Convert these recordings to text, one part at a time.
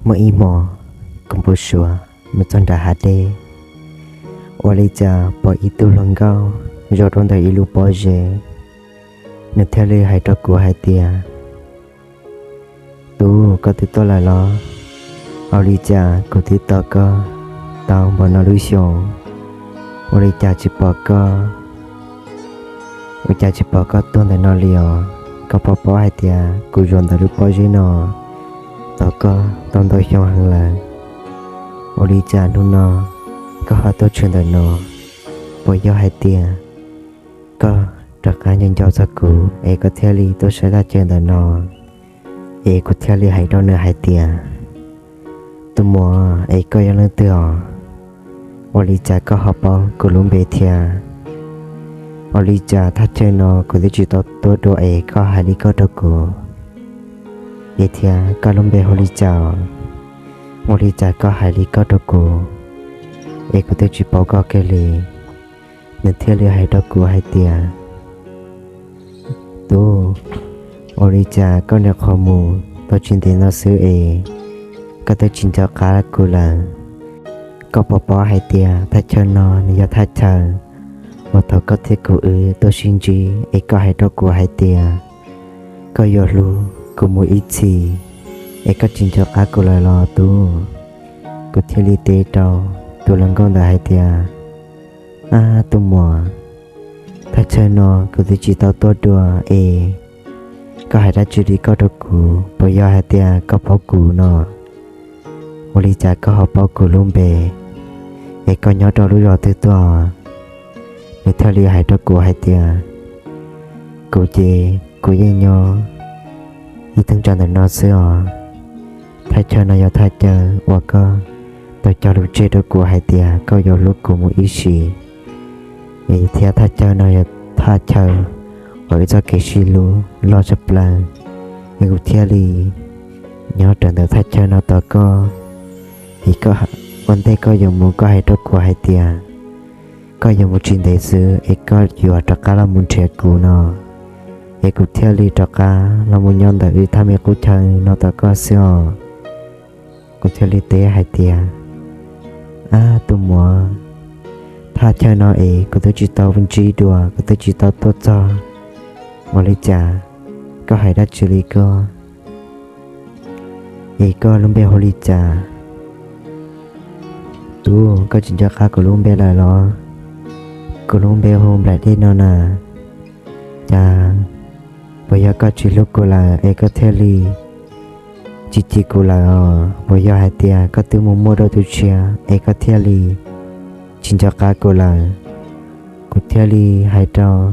Muaj ib hmos kuv npau suav mus txog nram hav dej, ua li cas pom ib tug hluas nkauj zaum rau ntawm ib lub pob zeb. Nws thiaj li hais rau kuv hais tias, Tub, koj twb tuaj lawm los? Ua li cas kuv twb tos koj tau npaum no lub xyoo, ua li cas tsis pom koj, ua cas tsis pom koj tuaj ntawm no li os? Koj puas paub hais tias kuv zaum ntawm lub pob zeb no tos koj tau ntau xyoo heev lawm, ua li cas hnub no koj ho tuaj tshwm ntawm no? Puas yog hais tias koj rov qab nco nco txog kuv es koj thiaj li tuaj saib thaj chaw ntawm no? Es kuv thiaj li hais rau nws hais tias, Tus muam, es koj yog leej twg os? Ua li cas koj ho paub kuv lub npe thiab? Ua li cas thaj chaw no kuv twb tsis tau tuaj dua es koj hais li koj rau kuv? Es thiab koj lub npe hu li cas os? Ua li cas koj hais li koj rau kuv, es kuv twb tsis paub koj kiag li? Nws thiaj li hais rau kuv hais tias, Tub, ua li cas koj nyuam qhuav mus tau tsis ntev no xwb es koj twb tsis nco qab kuv lawm? Koj puas paub hais tias thaj chaw no nws yog thaj chaw uas thaum koj thiab kuv wb tuaj sib ntsib es koj hais rau kuv hais tias koj yuav hlub kuv mus ib txhis, es koj tsis nco qab kuv lawm los tub? Kuv thiaj li teb rau tus hluas nkauj ntawd hais tias, Ab, tus muam, thaj chaw no kuv twb tsis tau tuaj dua es koj hais dab tsi li koj rau kuv? Puas yog hais tias koj paub kuv no? Ua li cas koj ho paub kuv lub npe? Es koj nyob rau lub zos twg tuaj? Nws thiaj li hais rau kuv hais tias, Kuv ces kuv yeej nyob ib thaj tsam ntawm no xwb os. Thaj chaw no yog thaj chaw uas koj tau cog lus tseg rau kuv hais tias koj yuav hlub kuv mus ib sim, es thiab thaj chaw no yog thaj chaw uas wb txoj kev sib hlub loj tshaj plaws, es kuv thiaj li nyob rawv ntawm thaj chaw no tos koj. Es koj, ua ntej koj yuav mus koj hais rau kuv hais tias koj yuav mus tsis ntev xwb es koj yuav rov qab los mus nrhiav kuv no, es kuv thiaj li rov qab los mus nyob ntawm wb thaj me qub chaw no tos koj xwb os. Kuv thiaj li teb hais tias, Ab, tus muam, thaj chaw no es kuv twb tsis tau ntsib dua, kuv twb tsis tau tuaj txog. Ua li cas koj hais dab tsi li koj? Es koj lub npe hu li cas? Tub, koj tsis nco qab kuv lub npe lawm los? Kuv lub npe hu Nplaim Dej no na. Cas puas yog koj tsis hlub kuv lawm es koj thiaj li tsis cim kuv lawm os? Puas yog hais tias koj twb mus muaj dua tus tshiab es koj thiaj li tsis nco qab kuv lawm? Kuv thiaj li hais rau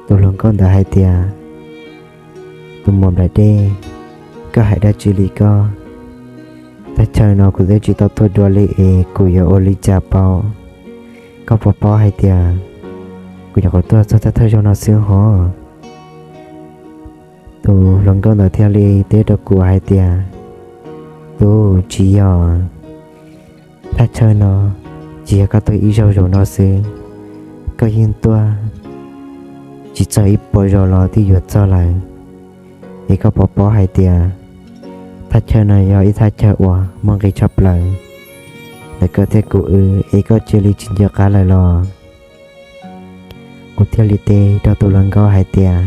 tus hluas nkauj ntawd hais tias, Tus muam Nplaim Dej, koj hais dab tsi li koj? Thaj chaw no kuv twb tsis tau tuaj dua li es kuv yuav ua li cas paub? Koj puas paub hais tias kuv nyuam qhuav tuaj txog thawj thawj zaug no xwb hov? Tus hluas nkauj ntawd thiaj li teb rau kuv hais tias, Tub, tsis yog. Thaj chaw no tsis yog koj tuaj ib zaug zaum no xwb, koj yeej tuaj tsis txog ib puas zaus los twb yuav txog lawm. Es koj puas paub hais tias thaj chaw no yog ib thaj chaw uas muaj nqis tshaj plaws ntawm koj thiab kuv wb, es koj cia li tsis nco qab lawm los? Kuv thiaj li teb rau tus hluas nkauj hais tias,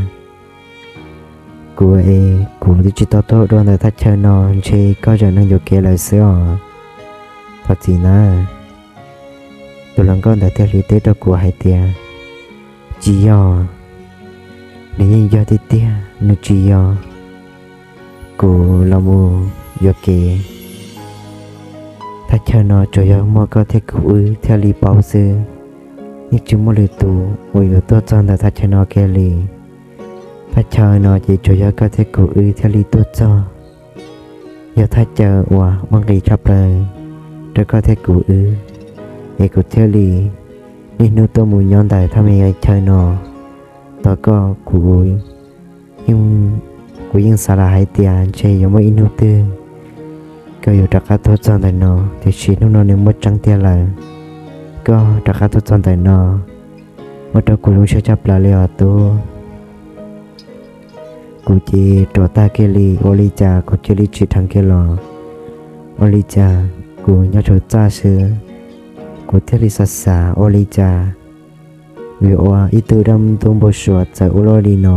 Kuv es kuv twb tsis tau tuaj dua ntawm thaj chaw no, ntshe koj zam neeg yuam kev lawm xwb os. Thov txim nawb. Tus hluas nkauj ntawd thiaj li teb rau kuv hais tias, Tsis yog, nws yeej yog tiag tiag, nws tsis yog kuv los mus yuam kev. Thaj chaw no tsuas yog muaj koj thiab kuv wb thiaj li paub xwb, yeej tsis muaj lwm tus uas yuav tuaj txog ntawm thaj chaw no kiag li. Thaj chaw no ces tsuas yog koj thiab kuv wb thiaj li tuaj txog. Yog thaj chaw uas muaj nqis tshaj plaws rau koj thiab kuv wb, es kuv thiaj li niaj hnub tuaj mus nyob ntawm thaj me chaw no tos koj. Kuv yeej, kuv yeej xav lam hais tias ntshe yuav muaj ib hnub twg koj yuav rov qab tuaj txog ntawm no, tiam sis hnub no nws muaj tseeb tiag lawm. Koj rov qab tuaj txog ntawm no ua rau kuv zoo siab tshaj plaws li os tub. Kuv ces ruam tag kiag li, ua li cas kuv cia li tsim dheev kiag los, ua li cas kuv nyob tsaug txaj xwb, kuv thiaj li xav xav ua li cas vim ua ib tug dab ntub npau suav txawm ua luaj li no.